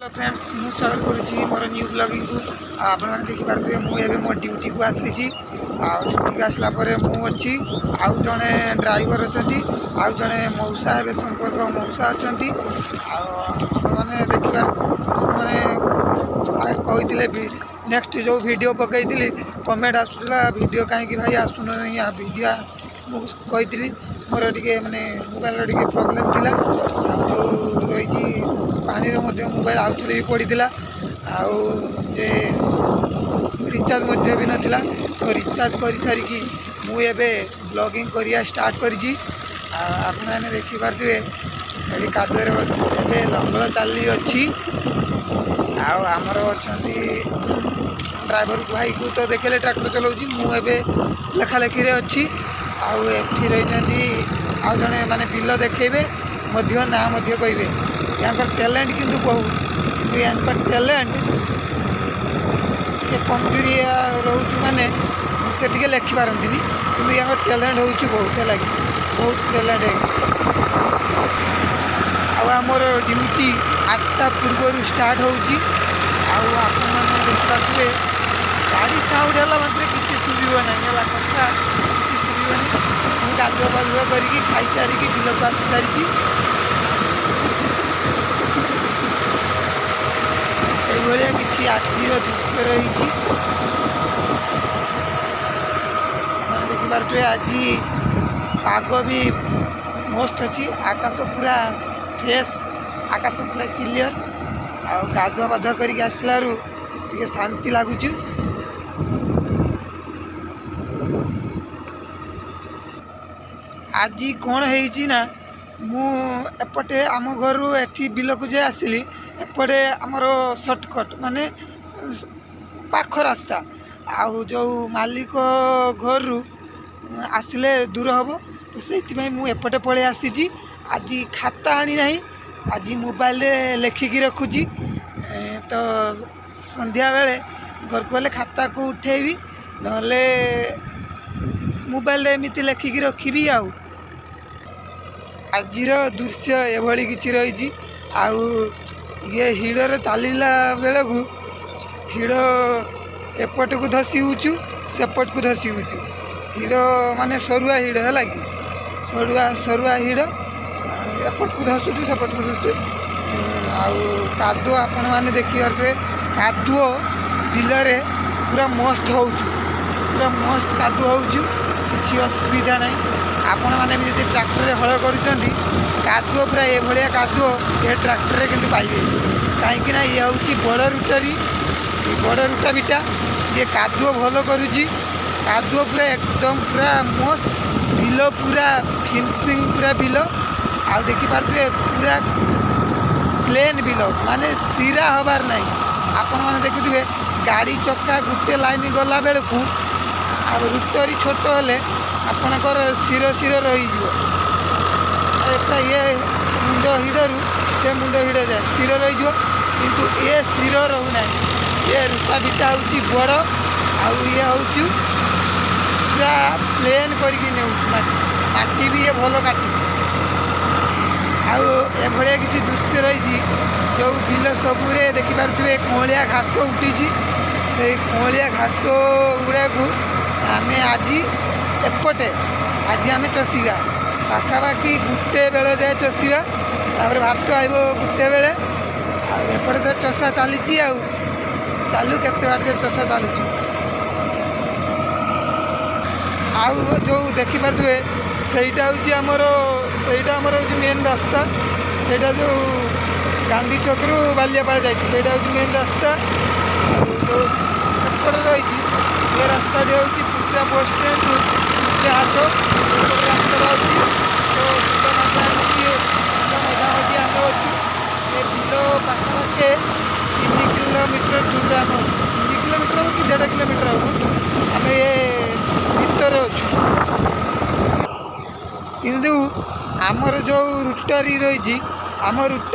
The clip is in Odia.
ଫ୍ରେଣ୍ଡସ୍, ମୁଁ ସ୍ୱାଗତ କରୁଛି ମୋର ନ୍ୟୁ ବ୍ଲଗିଂକୁ। ଆଉ ଆପଣମାନେ ଦେଖିପାରୁଥିବେ, ମୁଁ ଏବେ ମୋ ଡ୍ୟୁଟିକୁ ଆସିଛି। ଆଉ ଡ୍ୟୁଟିକୁ ଆସିଲା ପରେ ମୁଁ ଅଛି, ଆଉ ଜଣେ ଡ୍ରାଇଭର ଅଛନ୍ତି, ଆଉ ଜଣେ ମଉସା ହେବେ, ସମ୍ପର୍କ ମଉସା ଅଛନ୍ତି। ଆଉ ଆପଣମାନେ ଦେଖିବାର, ଆପଣମାନେ କହିଥିଲେ ବି, ନେକ୍ସଟ ଯେଉଁ ଭିଡ଼ିଓ ପକାଇଥିଲି, କମେଣ୍ଟ ଆସୁଥିଲା, ଭିଡ଼ିଓ କାହିଁକି ଭାଇ ଆସୁନାହିଁ ଭିଡ଼ିଓ। ମୁଁ କହିଥିଲି, ମୋର ଟିକେ ମାନେ ମୋବାଇଲର ଟିକେ ପ୍ରୋବ୍ଲେମ୍ ଥିଲା। ଆଉ ଯେଉଁ ରହିଛି, ପାଣିରେ ମଧ୍ୟ ମୋବାଇଲ ଆଉ ଥରେ ବି ପଡ଼ିଥିଲା, ଆଉ ଯେ ରିଚାର୍ଜ ମଧ୍ୟ ବି ନଥିଲା। ତ ରିଚାର୍ଜ କରିସାରିକି ମୁଁ ଏବେ ବ୍ଲଗିଂ କରିବା ଷ୍ଟାର୍ଟ କରିଛି। ଆଉ ଆପଣମାନେ ଦେଖିପାରୁଥିବେ, ଏଠି କାଦୁଅରେ ଏବେ ଲଙ୍ଗଳ ଚାଲିଅଛି। ଆଉ ଆମର ଅଛନ୍ତି ଡ୍ରାଇଭର ଭାଇକୁ ତ ଦେଖିଲେ, ଟ୍ରାକ୍ଟର ଚଲାଉଛି। ମୁଁ ଏବେ ଲେଖାଲେଖିରେ ଅଛି। ଆଉ ଏଠି ରହିଛନ୍ତି ଆଉ ଜଣେ, ମାନେ ବିଲ ଦେଖେଇବେ ମଧ୍ୟ, ନାଁ ମଧ୍ୟ କହିବେ। ୟାଙ୍କର ଟ୍ୟାଲେଣ୍ଟ କିନ୍ତୁ ବହୁତ, କିନ୍ତୁ ୟାଙ୍କ ଟ୍ୟାଲେଣ୍ଟ ଟିକେ କମଜୋରିଆ ରହୁଛି, ମାନେ ସେ ଟିକେ ଲେଖିପାରନ୍ତିନି, କିନ୍ତୁ ୟାଙ୍କ ଟ୍ୟାଲେଣ୍ଟ ହେଉଛି ବହୁତ, ହେଲା କି? ବହୁତ ଟ୍ୟାଲେଣ୍ଟ। ଆଉ ଆମର ଡ୍ୟୁଟି 8ଟା ପୂର୍ବରୁ ଷ୍ଟାର୍ଟ ହେଉଛି। ଆଉ ଆପଣମାନେ ଦେଖିପାରୁଥିବେ, ଗାଡ଼ି ସାଉଣ୍ଡ ହେଲା ମାତ୍ରେ କିଛି ଶୁଭିବ ନାହିଁ, ହେଲା? କଥା କିଛି ଶୁଭିବନି। ମୁଁ ଗାଧୁଆ ପାଧୁଆ କରିକି ଖାଇସାରିକି ବିଲକୁ ଆସି ସାରିଛି। ଏଇଭଳିଆ କିଛି ଆଜିର ଦୃଶ୍ୟ ରହିଛି, ଆପଣ ଦେଖିପାରୁଥିବେ। ଆଜି ପାଗ ବି ମସ୍ତ ଅଛି, ଆକାଶ ପୁରା ଫ୍ରେଶ୍, ଆକାଶ ପୁରା କ୍ଲିଅର୍। ଆଉ ଗାଧୁଆ ପାଧୁଆ କରିକି ଆସିଲାରୁ ଟିକେ ଶାନ୍ତି ଲାଗୁଛି। ଆଜି କ'ଣ ହେଇଛି ନା, ମୁଁ ଏପଟେ ଆମ ଘରୁ ଏଠି ବିଲକୁ ଯାଇ ଆସିଲି, ଏପଟେ ଆମର ସର୍ଟକଟ୍, ମାନେ ପାଖ ରାସ୍ତା। ଆଉ ଯେଉଁ ମାଲିକ ଘରୁ ଆସିଲେ ଦୂର ହେବ, ତ ସେଇଥିପାଇଁ ମୁଁ ଏପଟେ ପଳେଇ ଆସିଛି। ଆଜି ଖାତା ଆଣି ନାହିଁ, ଆଜି ମୋବାଇଲରେ ଲେଖିକି ରଖୁଛି। ତ ସନ୍ଧ୍ୟାବେଳେ ଘରକୁ ଗଲେ ଖାତାକୁ ଉଠେଇବି, ନହେଲେ ମୋବାଇଲରେ ଏମିତି ଲେଖିକି ରଖିବି। ଆଉ ଆଜିର ଦୃଶ୍ୟ ଏଭଳି କିଛି ରହିଛି। ଆଉ ଇଏ ହିଡ଼ରେ ଚାଲିଲା ବେଳକୁ ହିଡ଼ ଏପଟକୁ ଧସି ହେଉଛୁ, ସେପଟକୁ ଧସି ହେଉଛୁ। ହିଡ଼ ମାନେ ସରୁଆ ହିଡ଼, ହେଲା କି? ସରୁଆ ସରୁଆ ହିଡ଼, ଏପଟକୁ ଧସୁଛୁ, ସେପଟକୁ ଧସୁଛୁ। ଆଉ କାଦୁଅ ଆପଣମାନେ ଦେଖିପାରୁଥିବେ, କାଦୁଅ ବିଲରେ ପୁରା ମସ୍ତ ହେଉଛୁ, ପୁରା ମସ୍ତ କାଦୁଅ ହେଉଛୁ, କିଛି ଅସୁବିଧା ନାହିଁ। ଆପଣମାନେ ବି ଯଦି ଟ୍ରାକ୍ଟରରେ ହଳ କରୁଛନ୍ତି, କାଦୁଅ ପୁରା ଏଭଳିଆ କାଦୁଅ ଏ ଟ୍ରାକ୍ଟରରେ କିନ୍ତୁ ପାଇବେ, କାହିଁକି ନା ଇଏ ହେଉଛି ବଡ଼ ରୁଟରୀ, ବଡ଼ ରୁଟା ବିଟା। ଇଏ କାଦୁଅ ଭଲ କରୁଛି, କାଦୁଅ ପୁରା ଏକଦମ ପୁରା ମସ୍ତ, ବିଲ ପୁରା ଫିନିସିଂ ପୁରା ବିଲ। ଆଉ ଦେଖିପାରୁଥିବେ, ପୁରା ପ୍ଲେନ୍ ବିଲ, ମାନେ ଶିରା ହେବାର ନାହିଁ। ଆପଣମାନେ ଦେଖୁଥିବେ, ଗାଡ଼ି ଚକା ଗୋଟେ ଲାଇନ୍ ଗଲା ବେଳକୁ, ଆଉ ରୁଟରୀ ଛୋଟ ହେଲେ ଆପଣଙ୍କର ଶିର ଶିର ରହିଯିବ। ଏଟା ଇଏ ମୁଣ୍ଡ ହିଡ଼ରୁ ସେ ମୁଣ୍ଡ ହିଡ଼ ଯାଏ ଶିର ରହିଯିବ, କିନ୍ତୁ ଏ ଶିର ରହୁନାହିଁ। ଏ ରୁଟା ବିଟା ହେଉଛି ବଡ଼, ଆଉ ଇଏ ହେଉଛି ପୁରା ପ୍ଲେନ୍ କରିକି ନେଉଛି ମାଟି, ମାଟି ବି ଇଏ ଭଲ କାଟୁଛି। ଆଉ ଏଭଳିଆ କିଛି ଦୃଶ୍ୟ ରହିଛି। ଯେଉଁ ବିଲ ସବୁରେ ଦେଖିପାରୁଥିବେ, କଅଁଳିଆ ଘାସ ଉଠିଛି। ସେଇ କଅଁଳିଆ ଘାସ ଗୁଡ଼ାକୁ ଆମେ ଆଜି ଏପଟେ ଆଜି ଆମେ ଚଷିବା, ପାଖାପାଖି ଗୋଟେ ବେଳ ଯାଏ ଚଷିବା, ତାପରେ ଭାତ ଆଇବ ଗୋଟେ ବେଳେ। ଆଉ ଏପଟେ ତ ଚଷା ଚାଲିଛି, ଆଉ ଚାଲୁ, କେତେ ବାଟ ଚଷା ଚାଲୁଛି। ଆଉ ଯେଉଁ ଦେଖିପାରୁଥିବେ, ସେଇଟା ହେଉଛି ଆମର, ସେଇଟା ଆମର ହେଉଛି ମେନ୍ ରାସ୍ତା। ସେଇଟା ଯେଉଁ ଗାନ୍ଧୀ ଛକରୁ ବାଲିଆପାଳ ଯାଇଛି, ସେଇଟା ହେଉଛି ମେନ୍ ରାସ୍ତା। ଆଉ ଯେଉଁ ଏପଟେ ରହିଛି, ଏ ରାସ୍ତାଟି ହେଉଛି ପୁତ୍ରା ବସ୍ ଷ୍ଟାଣ୍ଡରୁ ପୁତ୍ରା ହାଟ, ଏପଟେ ରାସ୍ତାଟା ଅଛି। ତ ବିଲ ମଝାମଝି, ବିଲ ମଝାମଝି ଆମେ ଅଛୁ। ଏ ବିଲ ପାଖାପାଖି 3 କିଲୋମିଟର ଦୂରରେ ଆମେ ଅଛୁ। 3 କିଲୋମିଟର ହେବ କି 1.5 କିଲୋମିଟର ହେବ, ଆମେ ଏ ଭିତରେ ଅଛୁ। କିନ୍ତୁ ଆମର ଯେଉଁ ରୁଟରୀ ରହିଛି, ଆମ ରୁଟ